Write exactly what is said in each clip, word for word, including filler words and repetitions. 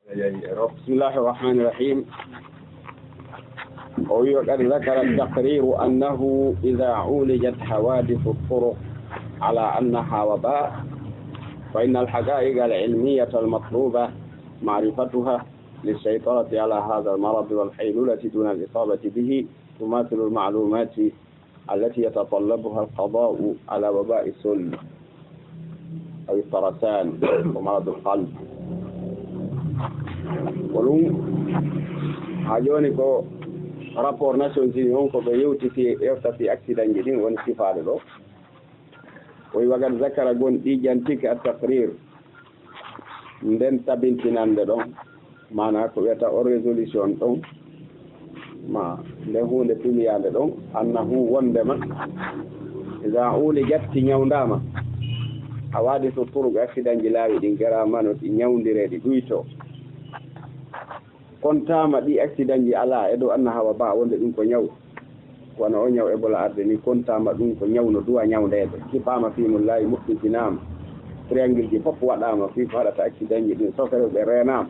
بسم الله الرحمن الرحيم. وقد ذكر التقرير أنه إذا عولجت حوادث الطرق على أنها وباء، فإن الحقائق العلمية المطلوبة معرفتها للسيطرة على هذا المرض والحيلولة دون الإصابة به تماثل المعلومات التي يتطلبها القضاء على وباء السل أو السرطان ومرض القلب. Ko ɗum, haa jooni ko rapport Nations Unies on ko ɓe yewti fii, ƴefta fii accident ji ɗin woni sifaaɗo ɗo. O wi وقد ذكر gon ɗi jantike التقرير, nden tabintinande ɗon, maanaa ko wiyata on résolution ɗon, ma nden huunde tumiyaande ɗon, أنه wondema, إذا عولجت, si ñawndaama, حوادث الطرق, accident ji laawi ɗin, garaamano ɗi ñawndire, ɗi ɗuyto. Kontaama ɗi accident ji alaa e dow أنها وباء, wonde ɗum ko ñaw. Wano o ñaw Ebola arde ni, kontaama ɗum ko ñaw no duwa ñawndeede. Kifaama في علم الله, moƴƴintinaama. Triangle ji fof waɗaama fii ko haɗata accident ji ɗin, sokere ɓe reenaama.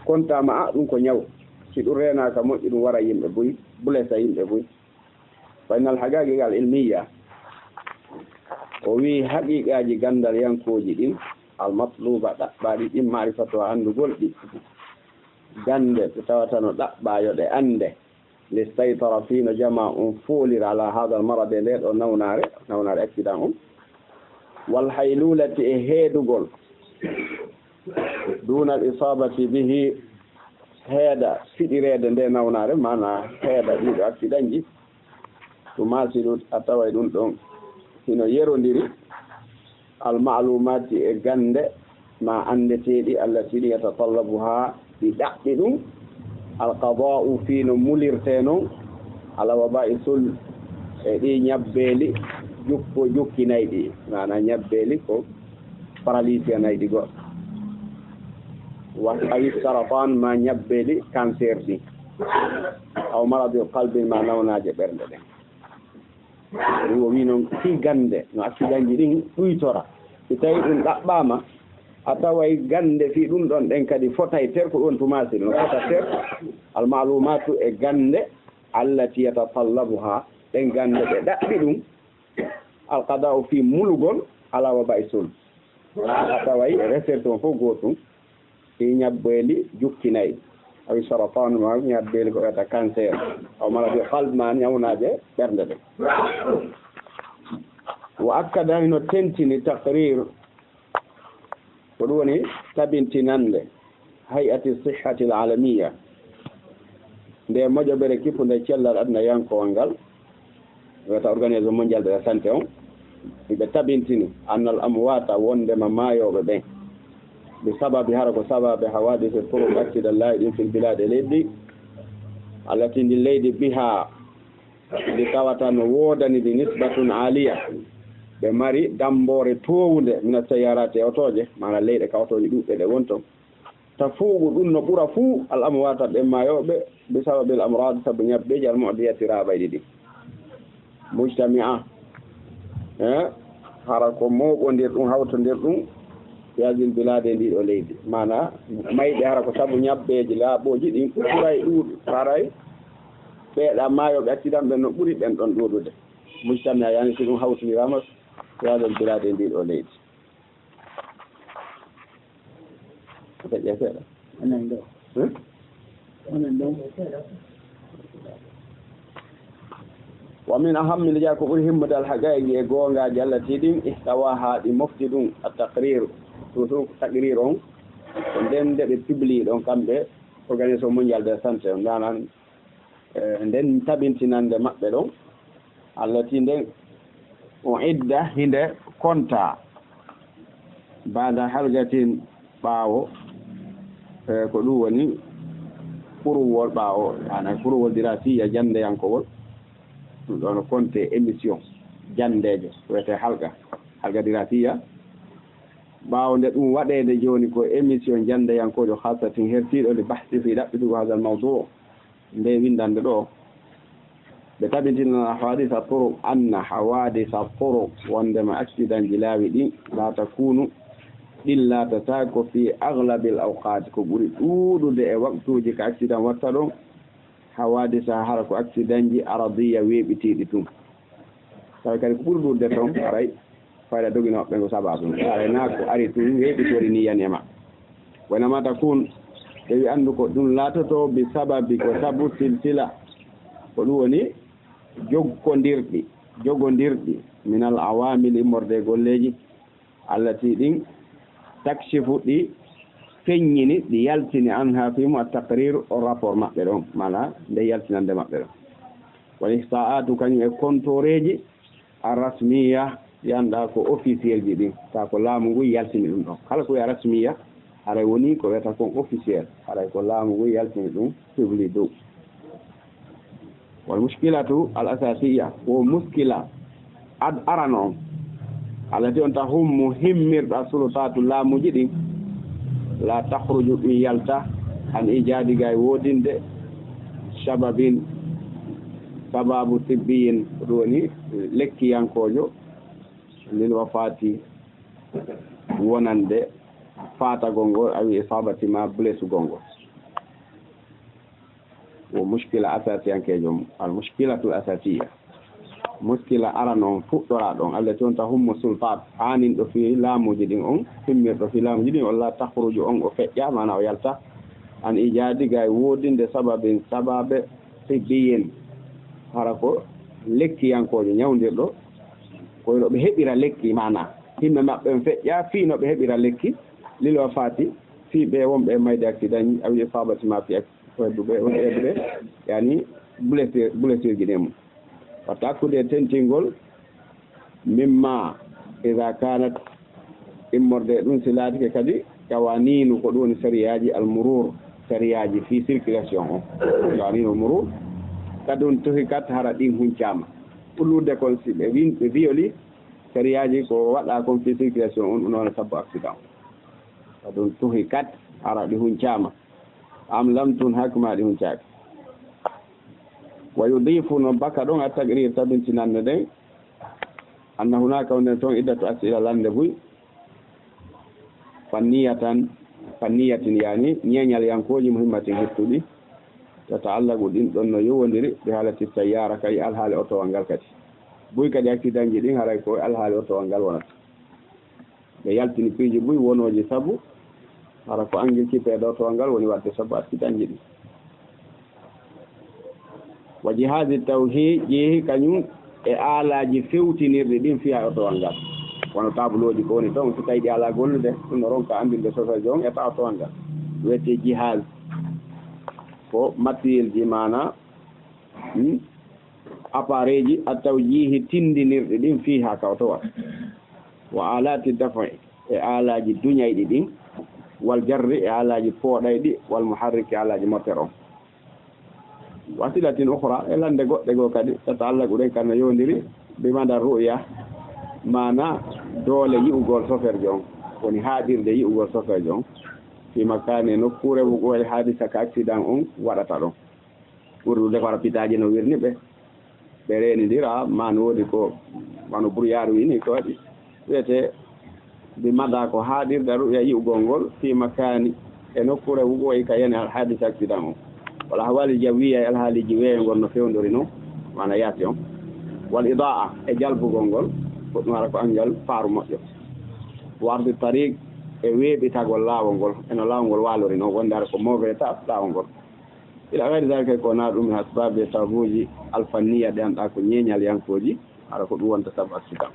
Kontaama, a, ɗum ko ñaw. Si ɗum reenaaka moƴƴi, ɗum wara yimɓe buy, blessa yimɓe buy. فإن الحقائق العلمية, o wi haqiiqaaji ganndal yankooji ɗin, المطلوبة, ɗaɓɓaaɗi ɗin, معرفتها, anndugol ɗi. Gannde ɗe tawata no ɗaɓɓaa yo ɗe annde. للسيطرة, fii no jamaa on foolira, على هذا المرض, e ndee ɗoo nawnaare, nawnaare accident on. والحيلولة, e heedugol. دون الإصابة به, heeda fiɗireede ndee nawnaare, maanaa heeda ɗii ɗoo accident ji. تماثل, a taway ɗum ɗon hino yerondiri, المعلومات, e gannde maa anndeteeɗi, التي يتطلبها, ɗi ɗaɓɓi ɗum, القضاء, fii no mulirtee non, على وباء السل, e ɗii ñabbeeli jukko jukkinayɗi, maanaa ñabbeeli ko paralysie nayɗi goɗɗo, wa, أو السرطان, maa ñabbeeli cancer ɗi, أو مرض القلب, maa nawnaaje ɓernde ɗen. Ɗum o wii non, fii gannde no accident ji ɗin ɗuytora. Si tawii ɗum ɗaɓɓaama, a taway gannde fii ɗum ɗon ɗen kadi fotay ter, ko ɗum تماثل, no fota ter, المعلومات, e gannde, التي يتطلبها, ɗen gannde ɗe ɗaɓɓi ɗum, القضاء, fii mulugol, على وباء السل. A taway recette on fof gootum, ɗi ñabbeeli jukkinay. أو السرطان, maa ñabbeeli ko wiyata cancer. أو مرض القلب, maa ñawnaaje ɓernde ɗen. وأكد, hino tentini التقرير, ko ɗum woni tabintinande هيئة الصحة العالمية, nde moƴobere kippunde cellal aduna yankowal ngal, wiyata Organisation Mondiale de la Santé on, hiɓe tabintini أن الأموات, wondema maayooɓe ɓen, بسبب, hara ko sababu, حوادث الطرق, accident laawi ɗin, في البلاد, e leydi, التي, ndin leydi, بها, ndi tawata no woodani ndi, نسبة عالية, ɓe mari damboore toowunde, من السيارات, e otooje, maanaa leyɗe ka otooje ɗuuɗɗe ɗe woni ton. تفوق, ɗum no ɓura fuu, الأموات, ɓen maayooɓe, بسبب الأمراض, sabu ñabbeeji, المعدية, raaɓayɗi ɗin. مجتمعة, eh, hara ko mooɓondir ɗum, hawtondir ɗum, في هذه البلاد, e ndii ɗoo leydi. Maanaa, mayɓe hara ko sabu ñabbeeji laaɓooji ɗin ɓuray ɗuuɗu, haray ɓee ɗaa maayooɓe accident ɓen no ɓuri ɓen ɗon ɗuuɗude. مجتمعة, yaani si ɗum hawtondiraama, في هذه البلاد, e ndii ɗoo leydi. Ko feƴƴa seeɗa. Onon ɗo. Hmm? Onon ɗo. ومن أهم, lijaa ko ɓuri himmude, الحقائق, e goongaaji, التي, ɗin, احتواها, ɗi mofti ɗum, التقرير, surtout taqrir on, ko nden nde ɓe publie ɗon kamɓe Organisation Mondiale de la Santé on, ndanan, eh, nden tabintinande maɓɓe ɗon, التي, nden, أعد, hinde kontaa, بعد حلقة, ɓaawo, eh, ko ɗum woni kuruwol ɓaawo, maanaa kuruwol دراسية, janndeyankowol, ɗum ɗoo no konte émission janndeejo, wiyetee halqa, halqa دراسية. Ɓaawo nde ɗum waɗeede jooni ko émission janndeyankoojo خاصة hertiiɗo لبحث fii ɗaɓɓitugol هذا الموضوع, nde winndannde ɗoo. Ɓe tabintina حوادث الطرق, أن حوادث الطرق, wonndema accident ji laawi ɗin, لا تكون, Ɗin laatata ko fi aglabil awqaat, ko ɓuri ɗuuɗude e waktuuji ka accident watta ɗon, hawaadisa, hara ko accidentji aradiya weeɓitiiɗi tun. Tawi kadi ko ɓuri ɗuuɗude ton, haray fayda dogino maɓɓe ngo sababu. Haray na ko ari tun weeɓitori ni yani e maɓɓe. Wonama takun, ɓe wi anndu ko ɗum laatoto bi sababi, ko sabu silsila. Ko ɗum woni jokkondirɗi, jogondirɗi, minal awaamil, immorde e golleeji, allati, ɗin, takshifu, ɗi feññini, ɗi yaltini, anha, fii mum, at-taqrir, o rapport maɓɓe ɗon, maana nde yaltinande maɓɓe ɗon. Wal ihsa'atu, kañum e kontooreeji, ar-rasmiya, ɗi anndaa ko officiel ji ɗin, taa ko laamu ngun yaltini ɗum ɗon. Kala ko wiya rasmiya, haray woni ko wiyata kon officiel, haray ko laamu ngun yaltini ɗum public dow. Wal mushkilatu al asasiya, wo muskila ad-, arano on, allati, on ta, hummu, himmirɗo, as-sulutaatu, laamuuji ɗin, la takhruju, ɗum yalta, an ijaadi, gay woodinde, shababin, sababu, tibbiyin, ko ɗum woni lekkiyankoojo, lil wafaati, wonande faatagol ngol, awi isabati, ma blessugol ngol. Wo muskila asasiyankeejo mum, al muskilatul asasiya. Muskila arano on, fuɗɗoraaɗo on, allati, on ta, hummu sultaat, aaninɗo fii laamuuji ɗin on, himmirɗo fii laamuuji ɗin on, la takhruju, on o feƴƴa, maana o yalta, an ijaadi, gay woodinde, sababin, sababe, tibbiyin, hara ko lekkiyankoojo, ñawndirɗo, ko no ɓe heɓira lekki, maana himme maɓɓe on feƴƴa fii no ɓe heɓira lekki, lil wafaati, fii ɓe wonɓe e mayde accidentji, awi isabati, ma fii ak-, ko hedduɓe, woni hedduɓe, yani blessure, blessureji ɗin mum. Wa ta'akkude e tentingol, mimma, iza kanat, immorde e ɗum, si laatike kadi, qawaninu, ko ɗum woni sariyaaji al-murur, sariyaaji fii circulation on. Qawaninu al-murur, kad untuhikat, hara ɗin huncaama. Ɓurlude kon si ɓe win-, ɓe violi sariyaaji ko waɗa kon fii circulation on, ɗum wona sabbu accident. Kad untuhikat, hara ɗi huncaama. Am lam tunhak, ma ɗi huncaaki. Wa yudifu, no baka ɗon, at-taqrir, tabintinande ɗen, anna hunaka, wonde ton, iddatu as'ila, lande buy, fanniyatan, fanniyatin, yani ñeeñalyankooji, muhimmatin, hettuɗi, tata'allaqu, ɗin ɗon no yowondiri, bi haalati sayyara, kay alhaali otowal ngal kadi. Buy kadi accidentji ɗin haray ko alhaali otowal ngal wonata. Ɓe yaltini piiji buy wonooji sabu hara ko angel kipeede otowal ngal woni waɗde sabu accidentji ɗin. Wa jihaazi tawhi-, jihi kañum e aalaaji fewtinirɗi ɗin fiha otowal ngal. Wano tableauji ko woni ton, so tawi ɗi alaa gollude, ɗum no ronka anndinde chauffeurjo on e ta otowal ngal. Wiyetee jihaaz ko matérielji, maana, hmm, appareilji at-tawjihi tindinirɗi ɗin fiha ka otowal. Wa alati daf'i, e aalaaji duñayɗi ɗin, wal jarri, e aalaaji pooɗayɗi, wal muharriki, e aalaaji moteur on. Wa silatin ukhra, e lande goɗɗe goo kadi, tata'allaqu, ɗen kadi no yowondiri, bi mada ru'ya, maana doole yi'ugol chauffeurjo on, woni haaɗirde yi'ugol chauffeurjo on, fi makani, e nokkuure, wuqu'i hadisa, ka accident on waɗata ɗon. Ɓurdude ko hara pitaaji no wirni ɓe. Ɓe reenindira, ma no woodi ko, wano brouillard wini ko waɗi. Wiyetee bi mada ko haaɗirde ru'ya yi'ugol ngol, fi makani, e nokkuure wuqu'i ka yani al hadis accident on. Wal ahwali jawiya, e alhaaliji weeyo ngol no fewndori non, maana yaasi on. Wal idaa, e jalbugol ngol, ko ɗum hara ko anngal faaru moƴƴo. Wa ardi tariq, e weeɓitagol laawol ngol, e no laawol ngol waalori non, wonde hara ko mauvais état laawol ngol. Ila gayri zalika, ko na ɗum, min asbabi, sababuuji, al fanniya, ɗi anndaa ko ñeeñalyankooji, hara ko ɗum wonta sabu accident.